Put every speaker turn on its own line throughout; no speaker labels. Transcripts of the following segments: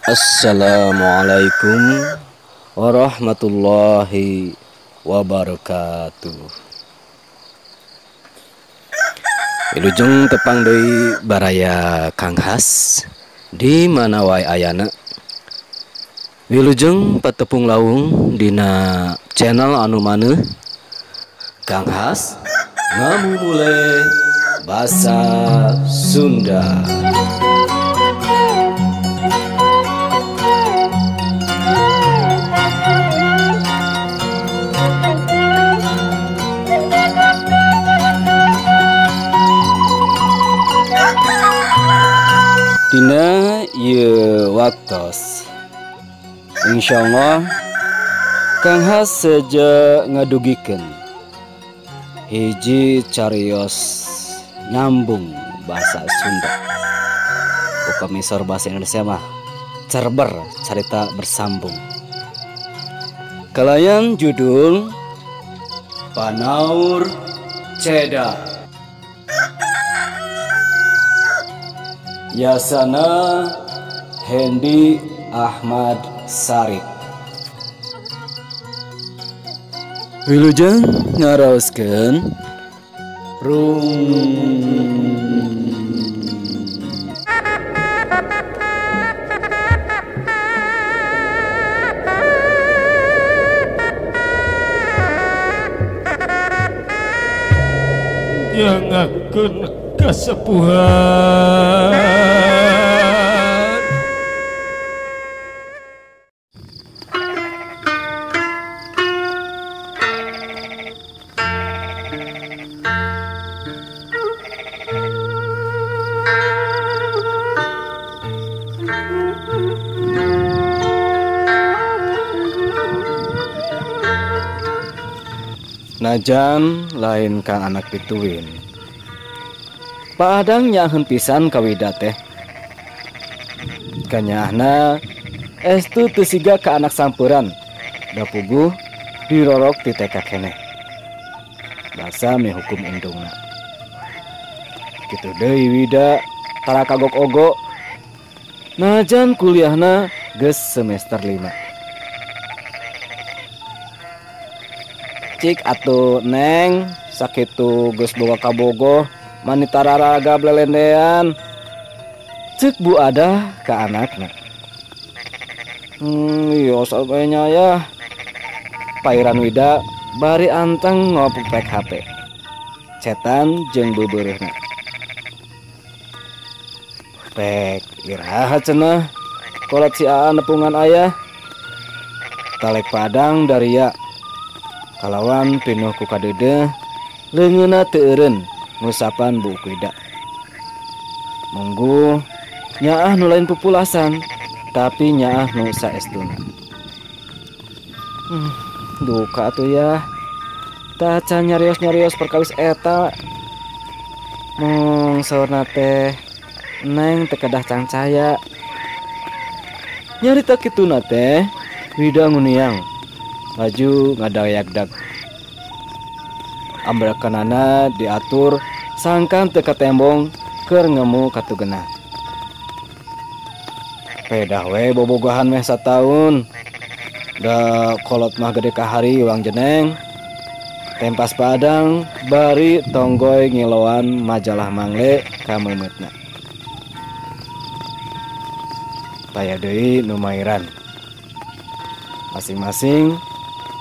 Assalamualaikum warahmatullahi wabarakatuh. Wilujeng tepang deui baraya Kang Has di mana wae ayana. Wilujeng patepung lawung dina channel anu maneuh Kang Has ngamumule basa Sunda. Dina ieu waktos insyaallah Kang Has seja ngadugikeun hiji carios nyambung bahasa Sunda. Upami saur bahasa Indonesia mah cerber carita bersambung. Kalayan judul Panaur Ceda. Yasana Hendi Ahmad Sarip. Wilujeng ngaraoskeun rung.
Yangakeun kasepuhan.
Najan lain kang anak pituin. Padang nyaheun pisan ka Wida teh. Kanyaahna estu teu siga ka anak sampuran. Da puguh dirorok ti TK keneh. Basa mihukum indungna. Kitu deui Wida tara kagok ogo. Najan kuliahna geus semester 5. Cik atuh neng sakitu geus boga kabogoh mani tararaga blelendean. Cek Bu Ada ka anakna. Iya sabenya ya. Pairan Wida bari anteng ngopek HP. Cetan jeung beubeureuhna. Pek iraha cenah kolot si Aa nepungan ayah. Talek padang daria. Kalawan pinuh ku kadeudeuh leungeunna teu eureun ngusapan Bu Wida. Munggu nyaah nu lain pupulasan tapi nyaah nu saestuna. Duka atuh ya. Tacan nyarios-nyarios perkawis eta. Mung saurna teh neng teu kedah cangcaya. Nyarita kituna teh Wida nguniang laju ngadayagdag. Ambrakanana diatur sangkan teu katembong keur ngemu katugena. Pedah we bobogohan meh sataun. Da kolot mah gede kahari ulang jeneng. Tempas padang bari tonggoy ngiloan majalah mangle ka meumeutna. Taya deui nu mairan. Masing-masing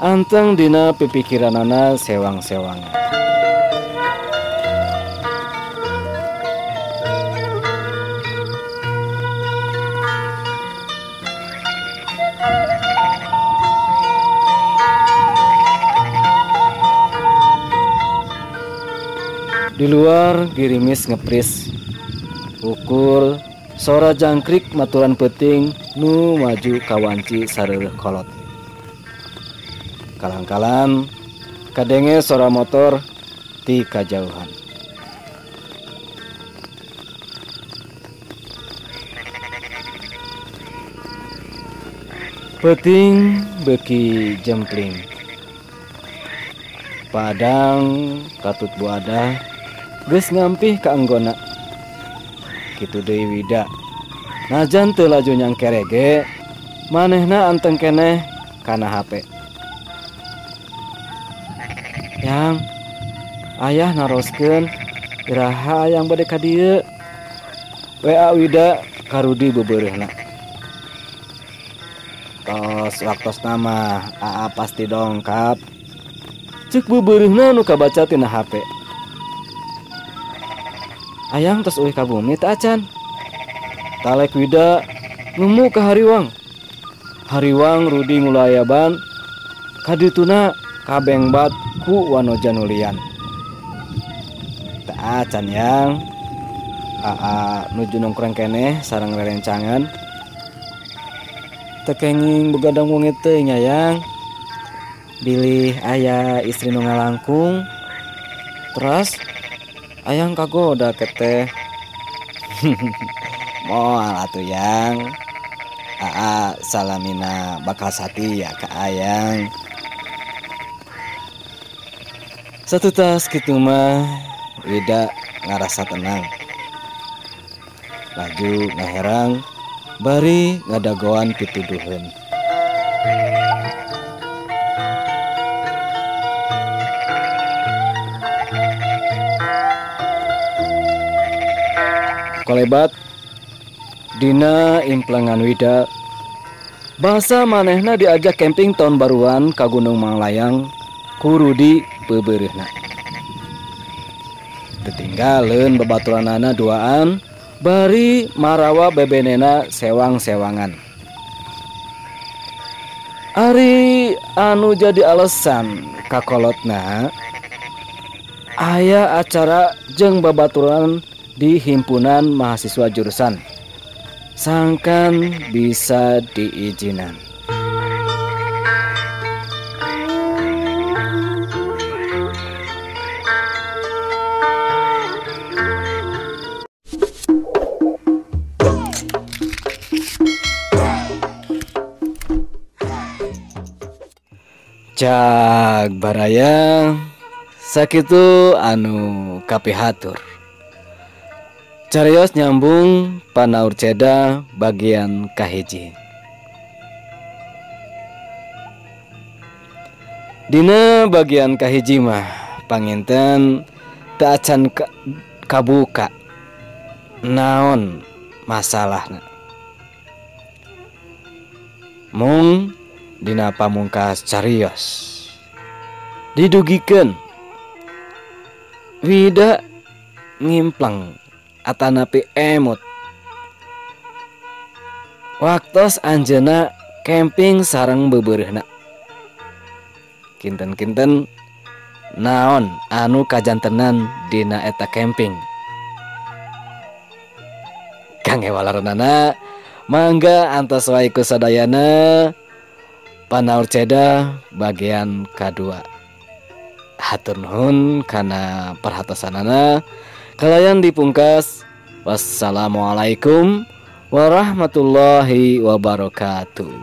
anteng dina pipikiranana sewang-sewangan. Di luar girimis ngepris. Ukur sora jangkrik maturan peuting nu maju kawanci sareureun kolot. Kalang-kalan kadenge sora motor ti kajauhan. Peuting beuki jempling. Padang katut Bu Ada geus ngampih ka anggona. Kitu deui Wida. Najan teu laju nyangkerege, manehna anteng keneh kana HP. Yang ayah naroskeun iraha yang bade ka dieu. WA Wida ka Rudi beubeureuhna. Tos waktosna mah aa pasti dongkap. Ceuk beubeureuhna nu kabaca tina HP. Ayang tos euih ka bumi teu acan. Talek Wida ngemu ka hariwang. Hariwang Rudi ngulayaban kadituna kabengbat ku wanoja nulian. Teu acan yang aa nuju nongkrong keneh sareng rerencangan. Teu kenging begadang wengi teh nya yang. Bilih aya istri nu ngalangkung. Terus ayang kagoda keteh. Moal atuh yang. Aa salamina bakal satia ka ayang. Satutas kitu mah Wida ngarasa tenang. Laju ngaherang bari ngadagoan pituduheun. Kolebat dina implengan Wida, basa manehna diajak camping tahun baruan ka Gunung Manglayang ku Rudi beubeureuhna. Tetinggalin babaturanana duaan bari marawa bebenena sewang-sewangan. Ari anu jadi alasan kakolotna aya acara jeung babaturan di himpunan mahasiswa jurusan. Sangkan bisa diizinan. Cak baraya sakitu anu kapihatur. Carios nyambung panaur ceda bagian kahiji. Dina bagian kahiji mah panginten teu acan kabuka naon masalahna. Mung dina pamungkas carios didugikeun Wida ngimpleng atanapi emut waktos anjeuna camping sareng beubeureuhna. Kinten-kinten naon anu kajantenan dina eta camping. Kangge walarenana mangga antos wae ku sadayana panaur ceda bagian kadua. Hatur nuhun kana perhatosanana. Kalayan dipungkas. Wassalamualaikum warahmatullahi wabarakatuh.